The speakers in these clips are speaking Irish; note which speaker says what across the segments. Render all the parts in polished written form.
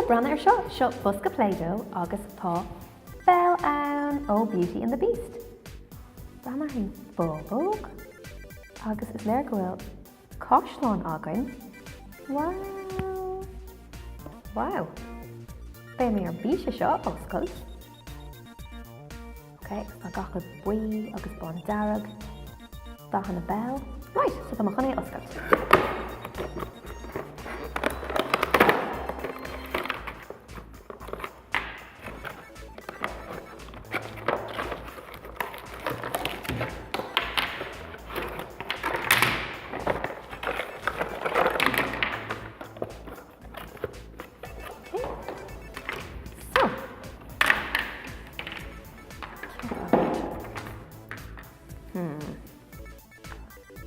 Speaker 1: Breathnaigh ar seo! Seo bosca Play-Doh agus tá Belle ann ó Beauty and the Beast. Breathnaigh ar an bábóg agus is léir go bhfuil caisleán againn. Wow! Wow! Beidh mé ar bís é seo a oscailt. Ok, tá gach rud buí agus bándearg. Dathanna Belle. Right, so tá mé chun é a oscailt. Okay. So. Hmm.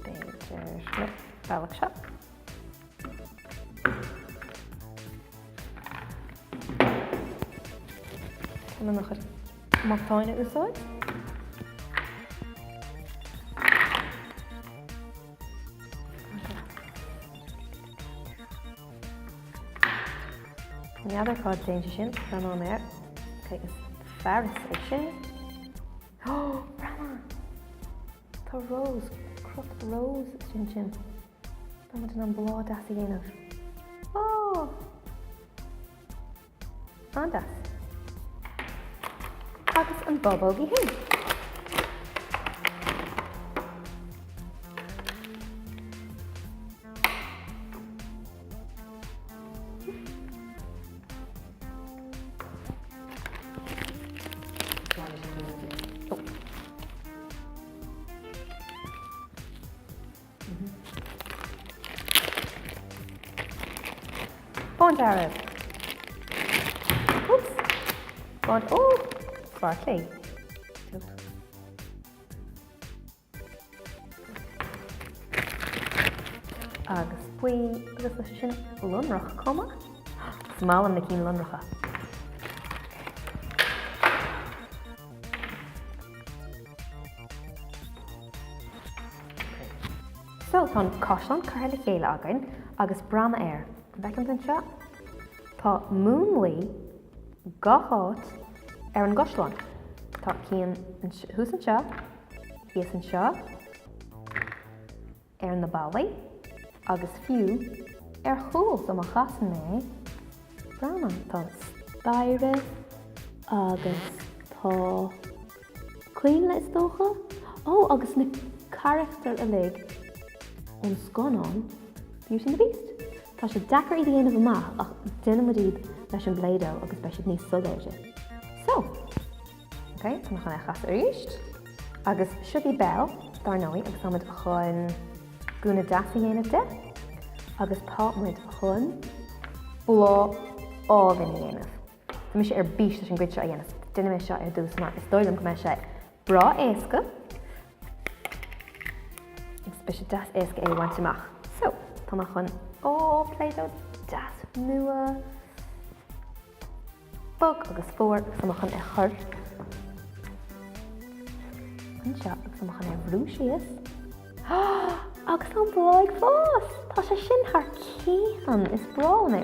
Speaker 1: B'fhéidir bealach seo. Tá mé chun matáin a úsáid. N'fheadar cá dtéann sé sin, breathnóidh mé air. Ok, is fearas é sin. Ó, breathnaigh! Tá rose, crot rose istigh ansin. Tá muid in ann bláth deas a dhéanamh. Ó! An-deas. Agus an bábóg í féin. Bándearg. Oops. Bán, ó, sparkly. Agus buí, agus tá sé sin lonrach chomh maith. Is maith liom na cinn lonracha. So, tá an caisleán curtha le chéile againn agus breathnaigh air. An bhfeiceann tú anseo? Tá múnlaí gach áit ar an gcaisleán. Tá cinn thuas anseo, thíos anseo, ar na ballaí agus fiú ar chúl. So má chasann mé é, breathnaigh, tá staighre agus tá coinnle is dócha. Ó, agus na carachtair uilig ón scannán Beauty and the Beast. Tá sé deacair iad a dhéanamh amach ach déanfaidh muid iad leis an bPlay-Doh agus beidh siad níos soiléire. So, ok, tá mé chun é a chasadh arís. Agus seo í Belle, dar ndóigh, agus tá muid chun gúna deas a dhéanamh de. Agus tá muid chun bláth álainn a dhéanamh. Tá mise ar bís leis an gcuid seo a dhéanamh. Déanfaidh mé seo ar dtús mar is dóigh liom go mbeidh sé breá éasca. Agus beidh sé deas éasca é a bhaint amach. So, tá mé chun, ó, Play-Doh deas nua. Bog agus fuar agus tá mé chun é a chur anseo agus tá mé chun é a bhrú síos. Agus tá an bláth ag fás! Tá sé sin thar cionn! Is breá liom é.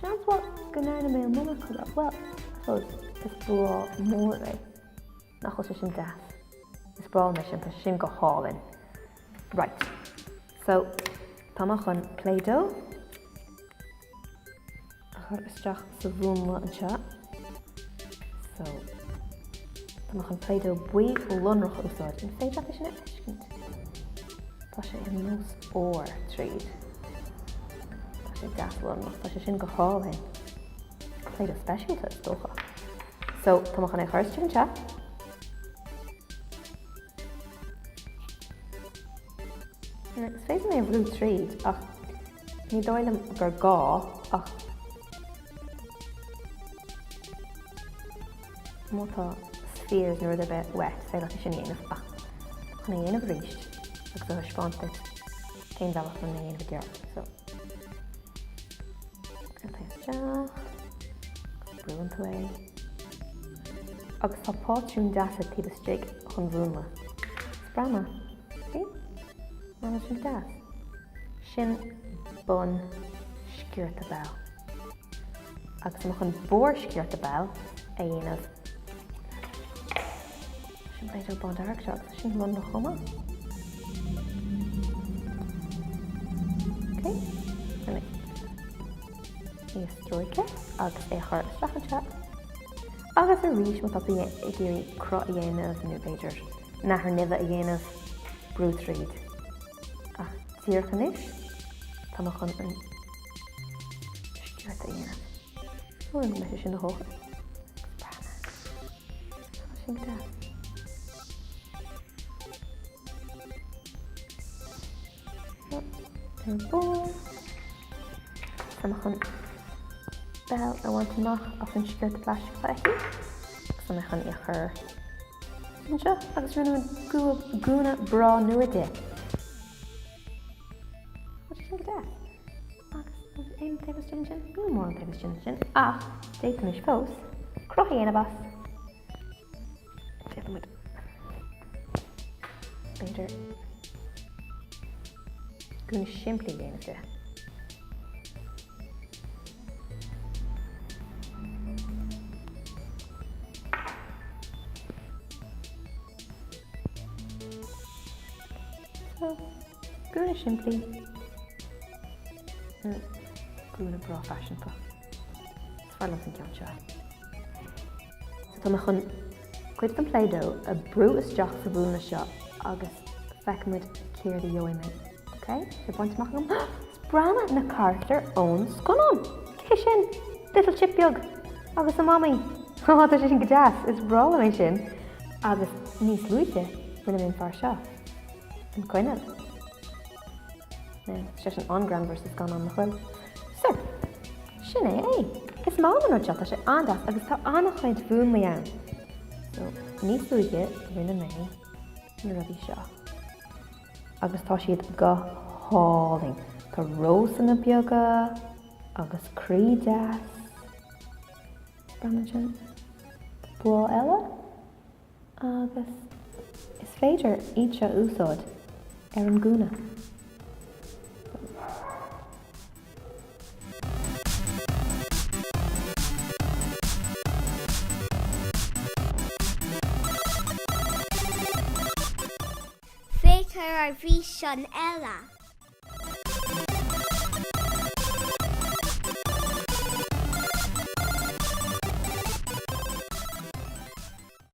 Speaker 1: Seans mhaith go ndearna mé an iomarca de. Bhuel, I suppose, is bláth mór é. Nach bhfuil sé sin deas? Is breá liom é sin, tá sé sin go hálainn. Right, so tá mé chun Play-Doh a chur isteach sa mhúnla anseo. So, tá mé chun Play-Doh buí lonrach a úsáid. An féidir leat é sin a fheiscint? Tá sé ar nós ór tríd. Tá sé deas lonrach, tá sé sin go hálainn. Play-Doh speisialta is dócha. So, tá mé chun é a chur isteach anseo. Is féidir é a bhrú tríd ach ní dóigh liom gur gá ach má tá spheres nó rud ar bith uait, is féidir leat é sin a dhéanamh ach chun é a dhéanamh arís agus a thaispeáint duit cén bhealach chun é a dhéanamh i gceart. So, cuireann tú isteach, brúann tú é agus tá pátrún deasa taobh istigh den mhúnla. Is breathnaigh. See? An bhfuil sin deas? Sin bun sciorta Belle. Agus tá mé chun barr sciorta Belle a dhéanamh. Leis an Play-Doh bándearg seo agus sin lonrach chomh maith. Ok, é a stróiceadh agus é a chur isteach anseo. Agus arís má tá tú ag iarraidh cruth a dhéanamh nó b'fhéidir nathair nimhe a dhéanamh, brú tríd. Ach díreach anois, tá mé chun an sciorta a dhéanamh. Go mbeidh sé sin a dhóthain. Breathnaigh. Tá sin go deas. Ar ball. Tá mé chun Belle a bhaint amach as an sciorta plaisteach atá aici. Agus tá mé chun í a chur anseo agus rinne muid gúna breá nua di. Tá sé sin go deas. Agus aon taobh istigh ansin? Níl mórán taobh istigh ansin, ach d'fhéadfaimis fós cruth a dhéanamh as. D'fhéadfaimis b'fhéidir gúna simplí a dhéanamh de. So, gúna simplí nó gúna breá faiseanta. Is fearr liomsa an ceann seo. So tá mé chun cuid den Play-Doh a brú isteach sa mhúnla seo agus feicfimid céard a gheobhaidh mé. Ok, sé bainte amach agam. Is breathnaigh na carachtair ón scannán! Cé sin? Little Chip beag agus a mamaí. Tá sé sin go deas, is breá liom é sin. Agus níos luaithe rinne mé an fear seo, an coinneal. Now, tá seisean an-greannmhar sa scannán, nach bhfuil? So, sin é é. Is maith liom an rud seo, tá sé an-deas agus tá an-chuid mhúnlaí ann. So, níos luaithe rinne mé na rudaí seo. Agus tá siad go hálainn. Tá rósanna beaga agus croí deas. Breathnaigh ansin. Bláth eile agus is féidir iad seo a úsáid ar an gúna.
Speaker 2: Féach ar ár bhfíseán eile.